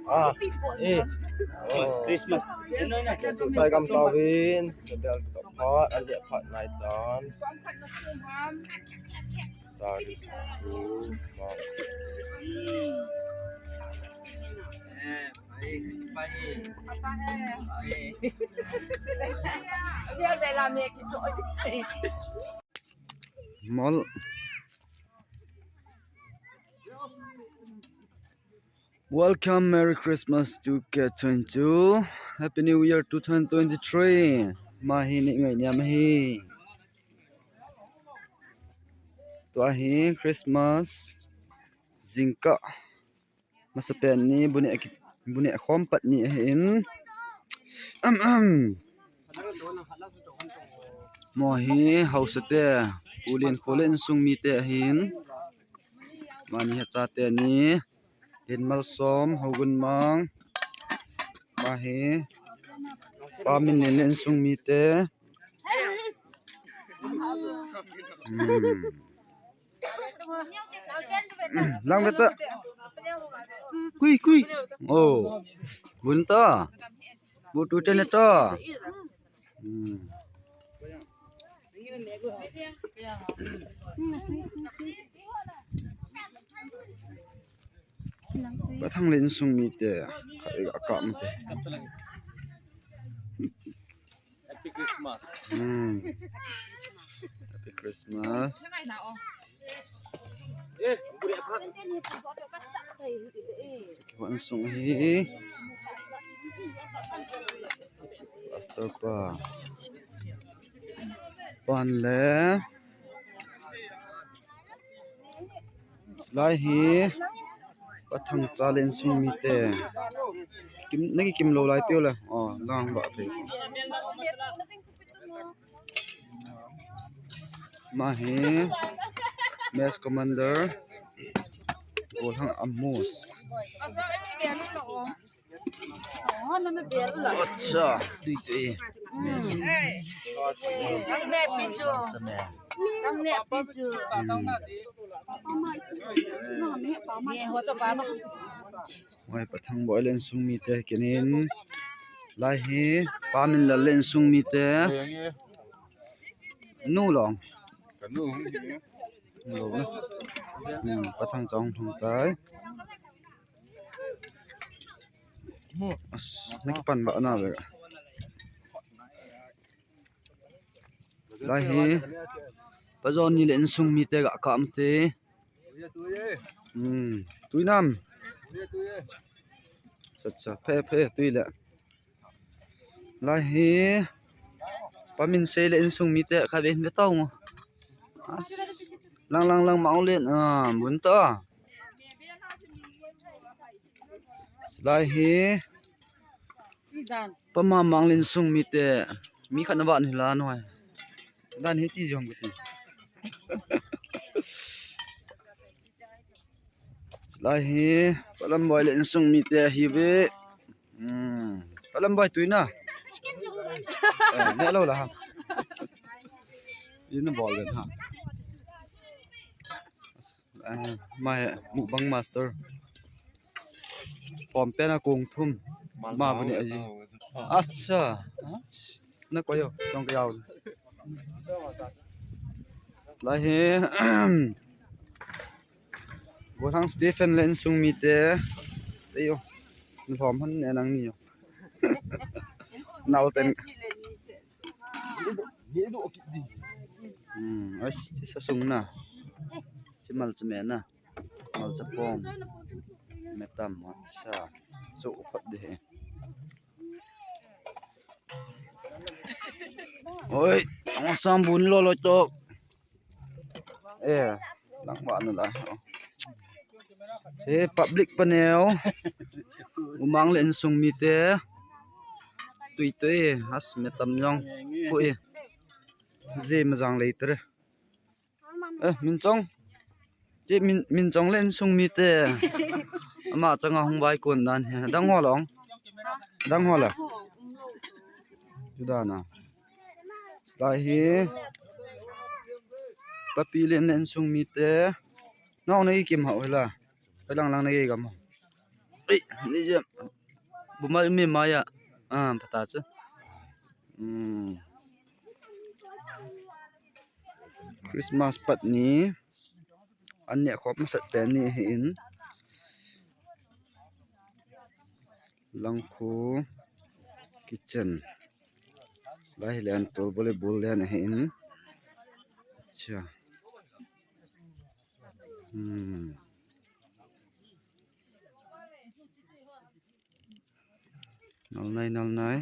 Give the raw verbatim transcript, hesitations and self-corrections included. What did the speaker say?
Ah, eh. Oh. Christmas. Chai gam tauvin, bel to phat, an dia phat nai tan. Sa di tu, ma. Mol. Welcome, Merry Christmas two K twenty-two. Happy New Year two thousand twenty-three. Ama hi ni ngai niam hi. Tua hi Christmas jingkah masapen ni bu neh ki, bu neh khom pat ni ahin. Am, am. Mo hi hausate, Pu Len Kho le insung mite ahin. Mani ha chate ni, Len Malsom, Hogun Mang. Ama hi Pa Min Len le insung mite. Hmm. Lang beta. Kui, kui. Oh. Bunta. Butu tene ta. Hmm. Pathang le insung mite. Ka, ka mite. Happy Christmas. Hmm. Happy Christmas. Wan sung hi. Pastor pa. Pan le. Lai hi Pathang cha le insung mite. Kim, naki kim lou lai pio le. Oh, lang ba thei. Ama hi Mess Commander Golhang Amos. Acha, tui tui. Oi, Pathang boi le insung mite kinin. Lai hi Pa Minlal le insung mite. Nu long. Ka nu hung hi. Nu long na. Hmm, Pathang cha hung thung tai. As, naki pan ba na ve. Lai hi. Pa Johnny le insung mite ga kam te. Hmm. Tui nam. Cha cha, phe phe, tui le. Lai hi. Pa Minsei le insung mite kha ve ve tau ngo. As. Lang lang lang, Mang Len, ah, bun ta. Lai hi. Pa Ma Mang le insung mite. Mi khat na ba ni la noi. Dan hi ti jong ti. Lai hi, Pa Lamboi le insung mite ahi ve. Hmm, Pa Lamboi tui na. Eh, ne lo la ha. Ina bol le ha. Eh, mai mukbang master. Pom pen a kong thum. Ma bu ni aji. Acha. Na ko yo, tong ka yau. Lai hi. Golhang Stephen le insung mite. Ei yo. Lhom han ne nang ni yo. Nau ten. Hmm, ai, chi sa sung na. Chi mal chi me na. Mal cha pom. Me tam, acha. So, upat de he. Oi, ang sambun lo lo to. Eh, lang ba na la. Se public panel. U Mang le insung mite. Tui tui, as me tam jong. Fu e. Je ma jang lei tre. Eh, Min Chong. Che Min, Min Chong le insung mite. Ama changa hung vai kon dan he. Dang ho long. Dang ho la. Chu dan a. Lai hi. Papi le insung mite. Nong nei kim hau hela. Palang lang nei gam. Ei, ni je. Buma mi maya. Ah, pata chu. Hmm. Christmas pat ni. An neh khop masat pen ni ahin. Langkhu kitchen. Lai hi len tul volleyball len ahin. Acha. Hmm. Nal nai, nal nai.